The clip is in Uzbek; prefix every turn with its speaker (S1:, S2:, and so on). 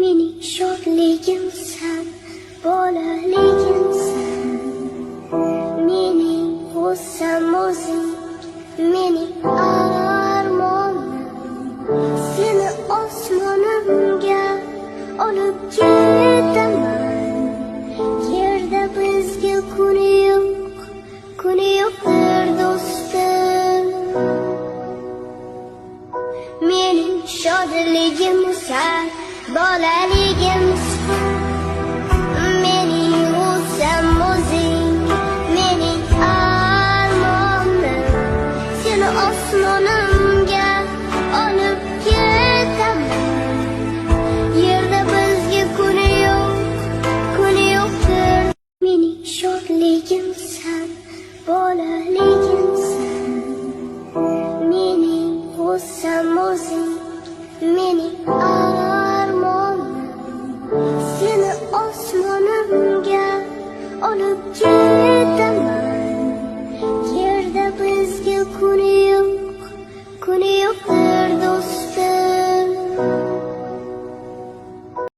S1: Mening shodligimsan, bolaligimsan. Mening g'ussam o'zing, mening armonim. Seni osmonimga olib ketaman. Yerda bizga kuni yo'q, kuni yo'qdir do'stim. Mening shodligimsan, bolaligimsan.